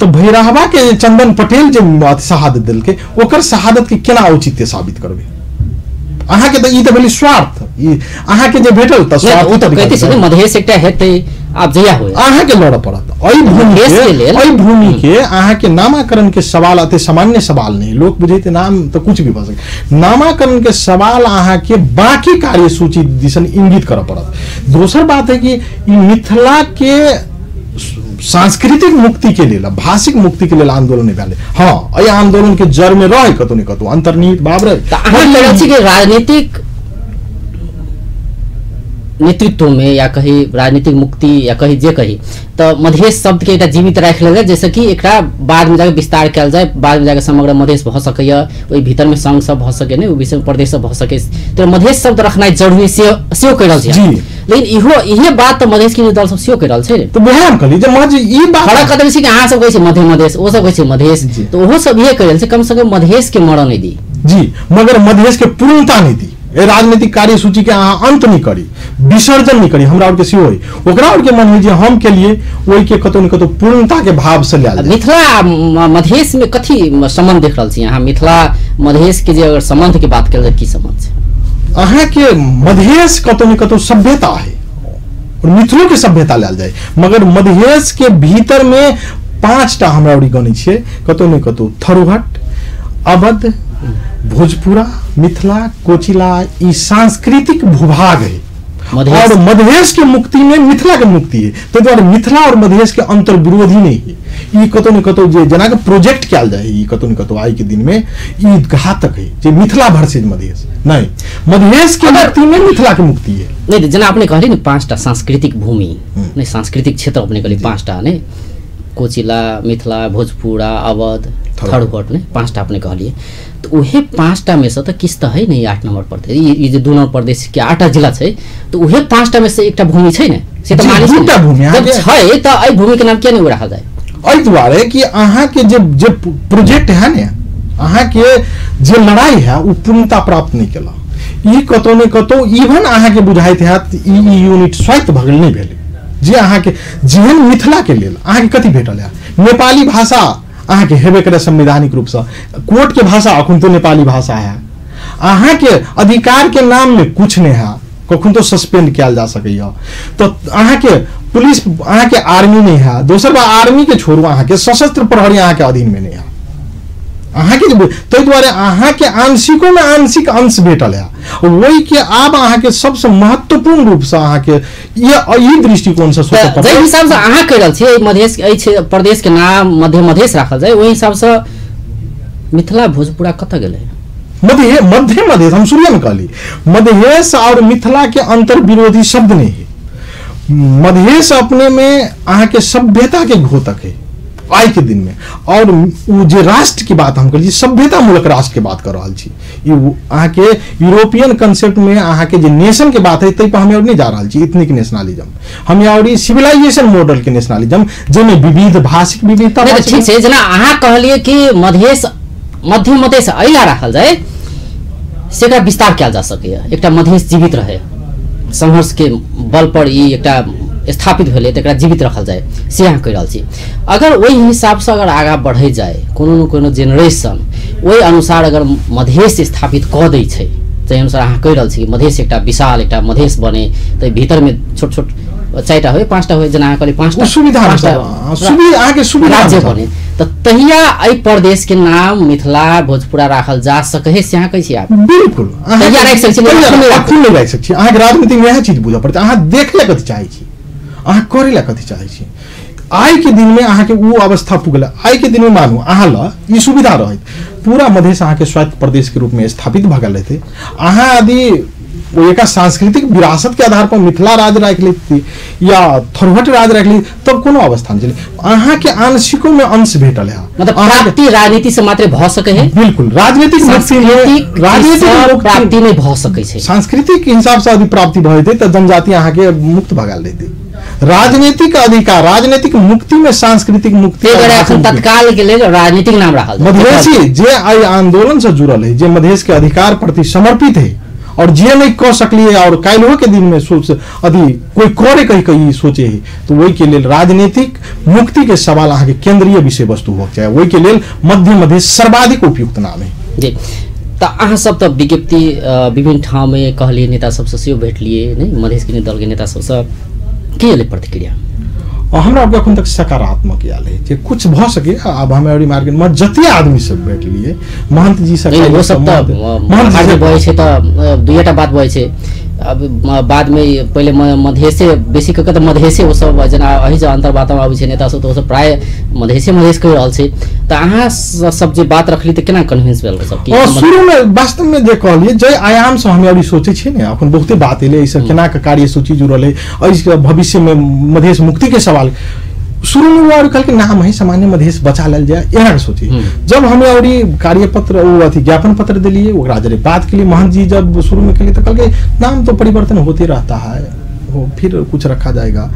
B: तऽ भैरहवा के चंदन पटेल जे शहादत देलकै ओकर शहादत के केना औचित्य साबित करबै? अहाँके तऽ ई तऽ भेलै स्वार्थ, ई अहाँके जे भेटल तऽ स्वार्थ
A: तऽ कहिते छै ने, मधेश एकटा हेतै आब जहिया होय
B: अहाँके लड़ऽ पड़त। एहि भूमि के अहाँके नामाकरण के सवाल अति सामान्य सवाल नहीं, लोक बुझैत नाम तऽ कुछ भी भऽ सकै, नामाकरण के सवाल अहाँके बाकी कार्यसूची दिसन इंगित करऽ पड़त। दोसर बात है कि ई मिथिला के सांस्कृतिक मुक्ति के लेल, भाषिक मुक्ति के लेल आंदोलन नहीं भेलै। हाँ, एहि आंदोलन के जड़ में रहे कतौ ने कतौ अंतर्निहित भाव रहे।
A: तऽ अहाँ कहै छी कि राजनीतिक नेतृत्व में या कही राजनीतिक मुक्ति या कही जे कही तो मधेश शब्द के एकटा जीवित राखि लेल जाय, जैसे कि एकरा बाद में जाके विस्तार कयल जाय, बाद में जाके समग्र मधेश भऽ सकैया, ओहि भीतर में संघ सब भऽ सके ने, ओहि विषय प्रदेश सब भऽ सके, तो मधेश शब्द रखनाइ जरूरी से सेहो कहि रहल छी। लेकिन इहो इहे बात तऽ मधेश के दल सब सेहो कहि रहल छै।
B: तऽ वएह हम कहली जे महज ई बात
A: फरक कतऽ छै कि अहाँ सब कहै छी मध्य मधेश, ओ सब कहै छै मधेश, तऽ ओहो सब इहे कहि रहल छै कम से कम मधेश के मरऽ नहि दी
B: जी, मगर मधेश के पूर्णता नहि दी। राजनीतिक कार्यसूची के अहाँ अंत नहीं करी, विसर्जन नहीं करी। हमरा और के सेहो होय, ओकरा और के मन होय जे हम के लिए ओहि के कतौ ने कतौ पूर्णता के भाव से लायल।
A: मिथिला मधेश में कथी संबंध देख रहल छी अहाँ? मिथिला मधेश के जे अगर संबंध के बात कयल जाय की संबंध छै?
B: अहाँ के मधेश कतौ ने कतौ सभ्यता है और मिथिलो के सभ्यता लायल जाय, मगर मधेश के भीतर में 5टा हमरा और गणै छियै, कतौ ने कतौ थरुहट, अवध, भोजपुरा, मिथिला, कोचिला, ई सांस्कृतिक भूभाग है और मधेश के मुक्ति में मिथिला के मुक्ति है। तो दुआरे मिथिला और मधेश के अंतर विरोधी नहीं है। ई कतौ ने कतौ जे जेना के प्रोजेक्ट कयल जाय, ई कतौ ने कतौ आइ के दिन में ई घातक है जे मिथिला वर्सेज मधेश नहीं, मधेश के मुक्ति में मिथिला के मुक्ति है।
A: नहीं जेना अपने कहली ने 5टा सांस्कृतिक भूमि नहीं, सांस्कृतिक क्षेत्र अपने कहली 5टा ने, कोचिला, मिथिला, भोजपुरा, अवध, थरुहट ने 5टा अपने कहलिए, तो उहे 5टा में से तो किस्त है नहीं 8 नंबर प्रदेश, ई जे 2 नंबर प्रदेश के 8 जिला छै, तो उहे 5टा में से एकटा भूमि छै ने, से तो मानै छै
B: भूमि
A: जब छै त एहि भूमि के नाम किया नहीं राखल जाय?
B: एहि दुआरे कि अहाँ के जे जे प्रोजेक्ट है ने, अहाँ के जे लड़ाई है उ पूर्णता प्राप्त नहीं केला। ई कतौ ने कतौ इवन अहाँ के बुझाइत हैत ई यूनिट स्वायत्त भगल नहीं भेलै जे अहाँ के जेहन मिथिला के लेल अहाँ के कथी भेटल है? नेपाली भाषा अहाँ के हेबे करे संवैधानिक रूप से, कोर्ट के भाषा अखन तो नेपाली भाषा है, अहाँ के अधिकार के नाम में कुछ नहीं है, कखन तो सस्पेंड कयल जा सकैया, तो अहाँ के पुलिस, अहाँ के आर्मी नहीं है, दोसर बात आर्मी के छोड़ू अहाँ के सशस्त्र प्रहरी अहाँ के अधीन में नहीं है, अहाँ के ताहि दुआरे अहाँ के आंशिको में आंशिक अंश भेटल है। ओहि के आब अहाँ के सबसे महत्वपूर्ण रूप से अहाँ के ई दृष्टिकोण से सोचऽ पड़त।
A: जाहि हिसाब से अहाँ कहि रहल छियै मधेश एहि प्रदेश के नाम मध्य मधेश राखल जाय, ओहि हिसाब से मिथिला भोजपुरा कतऽ गेलै?
B: मध्य मधेश हम शुरुए में कहली मधेश और मिथिला के अंतर विरोधी शब्द नहीं है। मधेश अपने में अहाँ के सभ्यता के घोतक है आइ के दिन में, और उ जे राष्ट्र की बात हम करै छी, सभ्यता मूलक राष्ट्र के बात कर रहल छी, ई अहाँ के यूरोपियन कंसेप्ट में अहाँ के जे नेशन के बात है ताहि पर हम और नहीं जा रहल छी। इथनिक नेशनलिज्म हम और ई सिविलाइजेशन मॉडल के नेशनलिज्म जाहिमे विविध भाषिक विविधता।
A: ठीक छै, जेना अहाँ कहलियै कि मधेश मध्य मधेश अहिला राखल जाय से एकरा विस्तार कयल जा सकैया, एकटा मधेश जीवित रहे, संघर्ष के बल पर ई एकटा स्थापित भेलै तऽ एकरा जीवित रखल जाय, से अहाँ कहि रहल छी। अगर ओहि हिसाबसँ अगर आगाँ बढ़ै जाय, कोनो न कोनो जेनरेशन ओहि अनुसार अगर मधेश स्थापित कऽ दै छै, ताहि अनुसार अहाँ कहि रहल छी कि मधेश एकटा विशाल एकटा मधेश बने, तऽ भीतरमे छोट छोट 4टा होय 5टा होय, जेना अहाँ कहलियै 5टा
B: सुविधा अहाँके सुविधा
A: राज्य बने, तऽ तहिया एहि प्रदेश के नाम मिथिला भोजपुरा राखल जा सकै है, से अहाँ कहै छी? आप
B: बिल्कुल
A: तहिया राखि सकै छी,
B: अखन नहि राखि सकै छी। अहाँके राजनीतिमे इएह चीज बुझऽ पड़तै, अहाँ देखै लए कथी चाहै छी, अहाँ करै लए कथी चाहै छी। आइ के दिन में अहाँके ओ अवस्था पुगल, आइ के दिन में मानू अहाँ ल ई सुविधा रहैत पूरा मधेश अहाँके स्वायत्त प्रदेश के रूप में स्थापित भऽ गेल रहतै, अहाँ यदि ओ एक सांस्कृतिक विरासत के आधार पर मिथिला राज्य राखि लेती या थोरहट राज्य राखि ली तब कोनो अवस्था नहीं चले। अहाँके आंशिको में अंश भेटल है,
A: मतलब प्राप्ति राजनीति से मात्र भऽ सकै है।
B: बिल्कुल राजनीतिक राजनीतिक
A: प्राप्ति नहीं भऽ सकै छै,
B: सांस्कृतिक हिसाब से यदि प्राप्ति भऽ जेतै तऽ जनजाति अहाँके मुक्त भऽ गेल रहतै। राजनीतिक अधिकार, राजनीतिक मुक्ति में सांस्कृतिक मुक्ति
A: तत्काल के लेल राजनीतिक नाम राखल।
B: मधेशी जे आई आंदोलन से जुड़ल है, जे मधेश के अधिकार प्रति समर्पित है और जे नहीं कह सकलिए और काल्हो के दिन में सोच यदि कोई करे कही कही सोचे है, तो वही के लेल राजनीतिक मुक्ति के सवाल अहाँके केंद्रीय विषय वस्तु होके चाही। वही के लेल मध्य मधेश सर्वाधिक उपयुक्त नाम है।
A: जी, तऽ अहाँ सब तऽ विज्ञप्ति विभिन्न ठाम में कहलिए, नेता सबसे सेहो भेटलिए नहीं, मधेश के दल के नेता सबसे की एलै प्रतिक्रिया?
B: हमरा अखन तक सकारात्मक आयल है जे कुछ भऽ सके। आब हम मार्केट में जते आदमी सब भेटलिए महंत जी सब
A: ओ सब तऽ बजै छै तऽ दुइटा बात बजै छै। अब बाद में पहिले मधेशे बेसी कऽ तऽ मधेशे ओ सब जेना एहि जे अन्तर्वार्तामे आबै छै नेता सब तऽ ओ सब प्राय मधेशे मधेश कहि रहल छै, तऽ अहाँ सब जे बात रखली तऽ केना कन्विंस भेल सब?
B: शुरू में वास्तव में जे कहलिए जे आयाम से हम अभी सोचै छियै ने, अखन बहुते बात एलै एहिसँ केना के कार्यसूची जुड़ल है, एहि भविष्य में मधेश मुक्ति के सवाल शुरू में वो और कहलकै नाम है सामान्य मधेश बचा लेल जाए, एना सोची। जब हमें और कार्यपत्र वो अथी ज्ञापन पत्र दिलिए ओकरा जरे बात के लिए महंत जी जब शुरू में के तो कहलकै नाम तो परिवर्तन होते रहता है, वो फिर कुछ रखा जाएगा।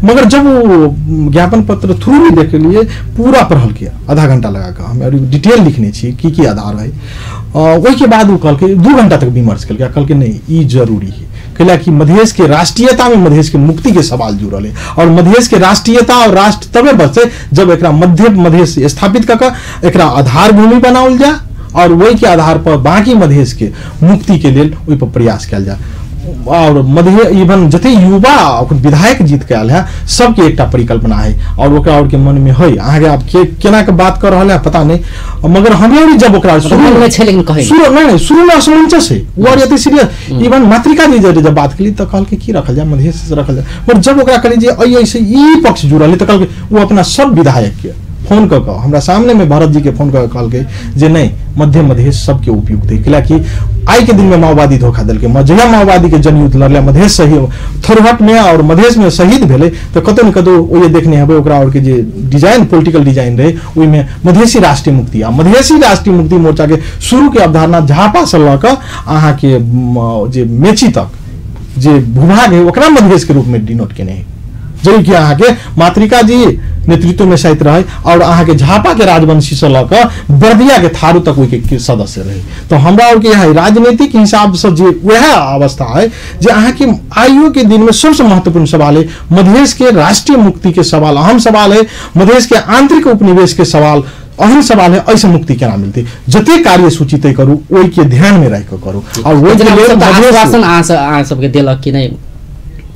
B: मगर जब वो ज्ञापन पत्र थ्रू भी देख लिए पूरा पढ़ल किया आधा घंटा लगा कर हम और डिटेल लिखने छी की की आधार है, ओहिके बाद वो कहलकै 2 घंटा तक विमर्श केलकै, कहलकै नहीं ई जरूरी है, कैला कि मधेश के राष्ट्रीयता में मधेश के मुक्ति के सवाल जुड़ल है और मधेश के राष्ट्रीयता और राष्ट्र तबे बचते जब एकरा मध्य मधेश स्थापित कऽ कऽ एकरा आधार भूमि बनाओल जाए और वही के आधार पर बाकी मधेश के मुक्ति के लेल ओहि पर प्रयास कयल जाए। और मधे इवन जते युवा विधायक जीत के आयल है सबके एकटा परिकल्पना है और ओकरा और के मन में है। अहाँके आब के केना के बात कर रहल है पता नहीं, मगर हमें जब ओकरा
A: शुरू में छै लेकिन कहै
B: शुरू नहीं शुरू में असमंजस है वो और एते सीरियस। इवन मातृका जी जब बात केली तऽ कहलकै की रखल जाए मधेश से रखल जाए, पर जब ओकरा कहली जे एहि एहि से ई पक्ष जुड़ल है तऽ कहलकै वो अपना सब विधायक के फोन कऽ कऽ हमरा सामने में भरत जी के फोन कऽ कहलकै जे नहीं मध्य मधेश सबके उपयुक्त है, कैलाकि आइ के दिन में माओवादी धोखा देलकै, जहिया माओवादी के जनयुद्ध लड़लै मधेश सही थोरहट में और मधेश में शहीद भेलै तऽ कतौ ने कतौ ओहि देखने हेबै ओकरा और के जे डिजाइन पोलिटिकल डिजाइन रहै ओहिमे मधेशी राष्ट्रीय मुक्ति आ मधेशी राष्ट्रीय मुक्ति मोर्चा के शुरू के अवधारणा झापा से लऽ कऽ अहाँके जे मेची तक जे भूभाग है ओकरा मधेश के रूप में डिनोट केने है, जबकि अहाँके मातृका जी नेतृत्व में शायद रहे और अहाँके झापा के राजवंशी से लऽ कऽ बर्दिया के थारू तक ओहिके सदस्य रहे। तो हमरा और के यहाँ राजनीतिक हिसाब से जे वह अवस्था है जे अहाँके आइयो के दिन में सबसे महत्वपूर्ण सवाल है मधेश के राष्ट्रीय मुक्ति के सवाल अहम सवाल है, मधेश के आंतरिक उपनिवेश के सवाल अहम सवाल है, ऐसे मुक्ति केना मिलते जते कार्यसूची तय करू ओहि के ध्यान में राखि कऽ करू। और ओहि लेल
A: आश्वासन अहाँ सबके देलक कि नहीं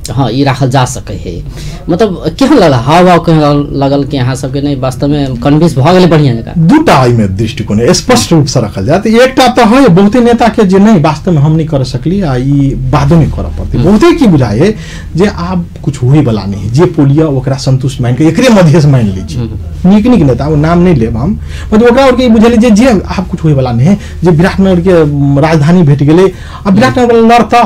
A: हाँ ये राखल जा सके है, मतलब केहन लगल हाव भाव केहन लगल कि अहाँ सबके नहीं वास्तव में कन्विंस भऽ गेलै बढ़िया जकाँ?
B: दूटा एहिमे दृष्टिकोण स्पष्ट रूप से रखल जाए। एकटा तऽ है बहुते नेता के जे नहीं वास्तव में हम नहीं कर सकली आ ई बादो में करऽ पड़तै, बहुते की बुझाए जे आब कुछ होय वाला नहीं है, जे पोलिया ओकरा संतुष्ट मान के एकरे मधेश मान लै छी, नीक नीक नेता ओ नाम नहीं लेब हम, मतलब ओकरा और के बुझलियै जे जे आब कुछ होय वाला नहीं है, जे विराटनगर के राजधानी भेट गेलै आ विराटनगर लड़ता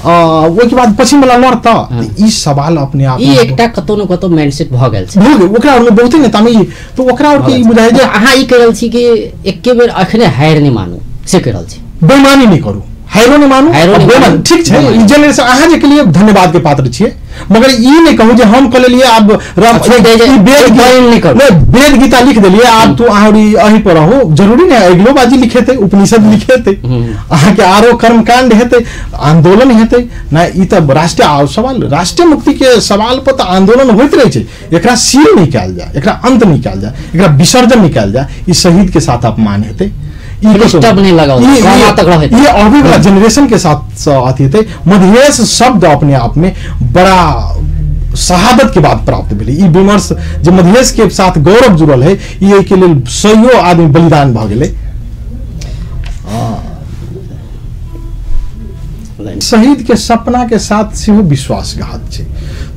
B: ओहिके बाद पश्चिम वाला लड़ता, ई सवाल अपने आप
A: ई एकटा कतौ न कतौ माइंडसेट भऽ गेल छै,
B: भऽ गेल ओकरा और में बहुते नेता में ई तो ओकरा और के ई बुझाय जे
A: अहाँ ई कहि रहल छी कि एके बेर अखने हारि नहि मानू से कहि रहल छी,
B: बेईमानी नहि करू, हाइरो नहि मानू, बेईमानी ठीक छै ई जेनरेशन अहाँ जे के लिए धन्यवाद के पात्र छियै, मगर ई नहि कहू जे हम कह लेलियै आब वेद गीता लिख देलियै आब तू अहाँ एहि पर रहू, जरूरी नहि अगिलो बाजी लिखेतै उपनिषद लिखेतै अहाँके आरो कर्मकांड हेतै आंदोलन हेतै नहि, ई तऽ राष्ट्रीय सवाल राष्ट्रीय मुक्ति के सवाल पर तऽ आंदोलन होइत रहै छै, एकरा सील नहि कयल जाय, एकरा अंत नहि कयल जाय, एकरा विसर्जन नहि कयल जाय, ई शहीद के साथ अपमान हेतै, ये आबे वाला जनरेशन के साथ अथी हेतै। मधेश शब्द अपने आप में बड़ा शहादत के बाद प्राप्त भेलै। ई विमर्श जे मधेश के साथ गौरव जुड़ल है, ई एहिके लेल सैयो आदमी बलिदान भऽ गेलै। शहीद के सपना के साथ सेहो विश्वासघात छै।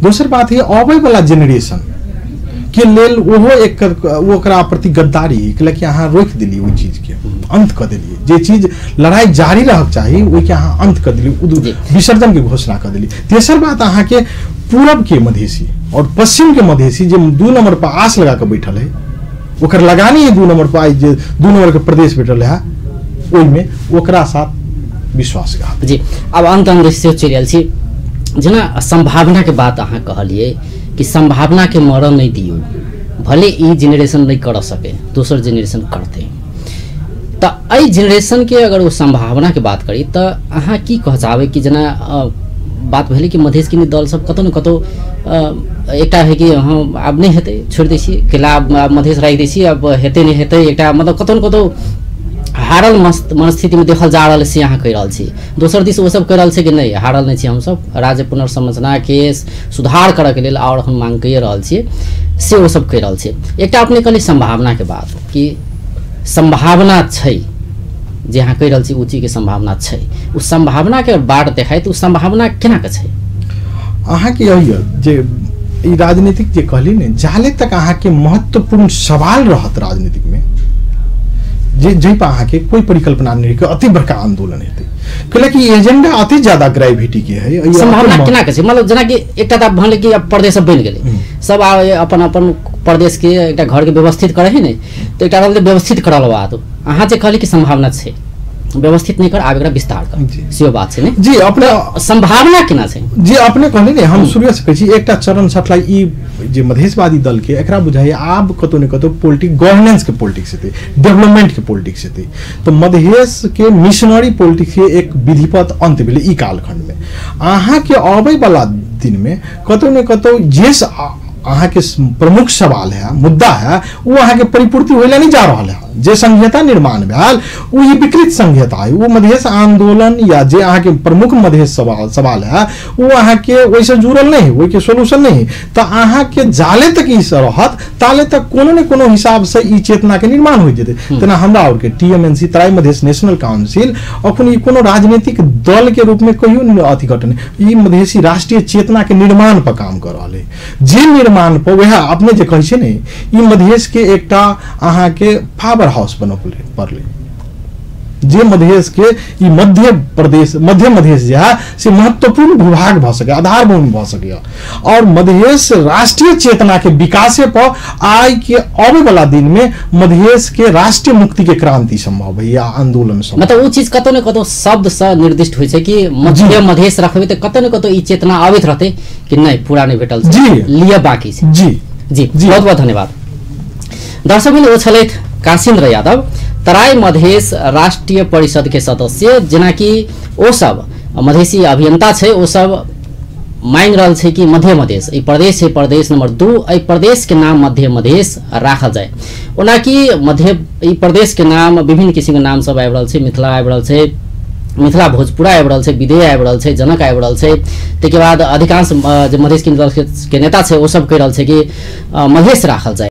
B: दोसर बात है अबै वाला जेनरेशन के लेल ओहो एक ओकरा प्रति गद्दारी, कि अहाँ रोकि देलियै ओहि चीज के, अंत कऽ देलियै। जे चीज लड़ाई जारी रहक चाही ओहिके अहाँ अंत कऽ देलियै, विसर्जन के घोषणा कऽ देलियै। तेसर बात अहाँके पूरब के मधेसी और पश्चिम के मधेसी जे 2 नंबर पर आस लगा कऽ बैठल है, ओकर लगानी है 2 नंबर पर, आइ जे 2 नंबर के प्रदेश भेटल है ओहिमे ओकरा साथ विश्वासघात।
A: जी आब अंत अंत से चलि रहल छी, जेना संभावना के बात अहाँ कहलियै कि संभावना के मरऽ नहीं दियौ, भले ई जेनरेशन नहीं कर सके दोसर जेनरेशन करते, तऽ एहि जेनरेशन के अगर ओ संभावना के बात करी तऽ अहाँ की कह चाहबै कि जेना बात भेलै कि मधेश के दल सब कतौ न कतौ एकटा है कि हाँ आब नहीं हेतै छोड़ि दै छियै, कैला आब मधेश राखि दै छियै, आब हेतै नहि हेतै, एकटा मतलब कतौ न कतौ हारल मनस्थितिमे देखल जा रहल से अहाँ कहि रहल छी। दोसर दिस ओ सब कहि रहल छै कि नहि हारल नहि छी हमसब, राज्य पुनर्संरचनाके सुधार करऽके लेल आओर हम मांग कहिए रहल छियै से ओ सब कहि रहल छै। एकटा अपने कहली संभावनाके बात कि संभावना छै जे अहाँ कहि रहल छी ओ चीजके संभावना छै, ओ संभावनाके बाट देखाइ तऽ ओ संभावना केना के छै?
B: अहाँके यही जे ई राजनीतिक जे कहली ने, जाले तक अहाँके महत्वपूर्ण सवाल रहत राजनीतिकमे जे जाहि पर अहाँके कोई परिकल्पना नहीं रही, अति बड़का आंदोलन हेतै, कैलाकि एजेंडा अति ज्यादा ग्रेविटी के है।
A: संभावना केना के छै? मतलब जेनाकि एकटा तऽ भले कि अब प्रदेश सब बनि गेलै, सब अपन अपन प्रदेश के एकटा घर के व्यवस्थित करे है ने, तऽ एकटा रहल व्यवस्थित करल बात, अहाँ जे कहली कि संभावना छै व्यवस्थित नहीं कर आब एकरा विस्तार कर, सेहो बात छै ने
B: जी। अपने
A: संभावना केना छै
B: जी अपने कहली ने, हम शुरुए से कहै छी एकटा चरण सटलाई ई जे मधेशवादी दल के एकरा बुझाइए आब कतौ ने कतौ पोलिटिक गवर्नेंस के पोलिटिक्स हेतै, डेवलपमेंट के पोलिटिक्स हेतै, तऽ मधेश के मिशनरी पोलिटिक्स के एक विधिवत अंत भेलै ई कालखंड में। अहाँके अबै वाला दिन में कतौ ने कतौ जे अहाँके प्रमुख सवाल है, मुद्दा है, वो अहाँके परिपूर्ति होय ला नहीं जा रहल है। जे संघीयता निर्माण भेल वो ई विकृत संघीयता है, वो मधेश आंदोलन या जे अहाँके प्रमुख मधेश सवाल है वो अहाँके ओहिसँ जुड़ल नहीं, ओहिके सोल्यूशन नहीं। तऽ अहाँके जाले तक ई रहत ताले तक कोनो ने कोनो हिसाबसँ ई चेतना के निर्माण हो जेतै। तेना हमरा आओरके TMNC Terai Madhesh national council अखन ई कोनो राजनीतिक दल के रूप में कहियो अथी घटन, ई मधेसी राष्ट्रीय चेतना के निर्माण पर काम कर रहल है। जे निर्माण पर वएह अपने जे कहै छै ने, ई मधेश के एकटा अहाँके पावर हाउस बनऽ पड़लै, जे मधेश के ई मध्य प्रदेश मध्य मधेश जे है से महत्वपूर्ण भूभाग भऽ सकै, आधार भूमि भऽ सकैए, और मधेश राष्ट्रीय चेतना के विकासे पर आइ के अबै वाला दिन में मधेश के राष्ट्रीय मुक्ति के क्रांति संभव है या आंदोलन संभव।
A: मतलब ओ चीज कतौ ने कतौ शब्द से निर्दिष्ट होइ छै कि मध्य मधेश रखबै तऽ कतौ ने कतौ ई चेतना आबैत रहतै कि नहि पूरा नहि भेटल
B: जी
A: लिअ बाकी छै।
B: जी
A: जी बहुत बहुत धन्यवाद। दर्शक ओ छलथि काशिन्द्र यादव, तराई मधेश राष्ट्रीय परिषद के सदस्य, जेनाकि ओ सब मधेसी अभियंता छै, ओ सब मांगि रहल छै कि मध्य मधेश ई प्रदेश छै, प्रदेश नंबर 2, एहि प्रदेश के नाम मध्य मधेश राखल जाय। ओनाकि मध्य ई प्रदेश के नाम विभिन्न किसिम के नाम सब आबि रहल छै, मिथिला आबि रहल छै, मिथिला भोजपुरा आबि रहल छै, विदेह आबि रहल छै, जनक आबि रहल छै। ताहिके बाद अधिकांश जे मधेश के दल के नेता छै ओ सब कहि रहल छै कि मधेश राखल जाय।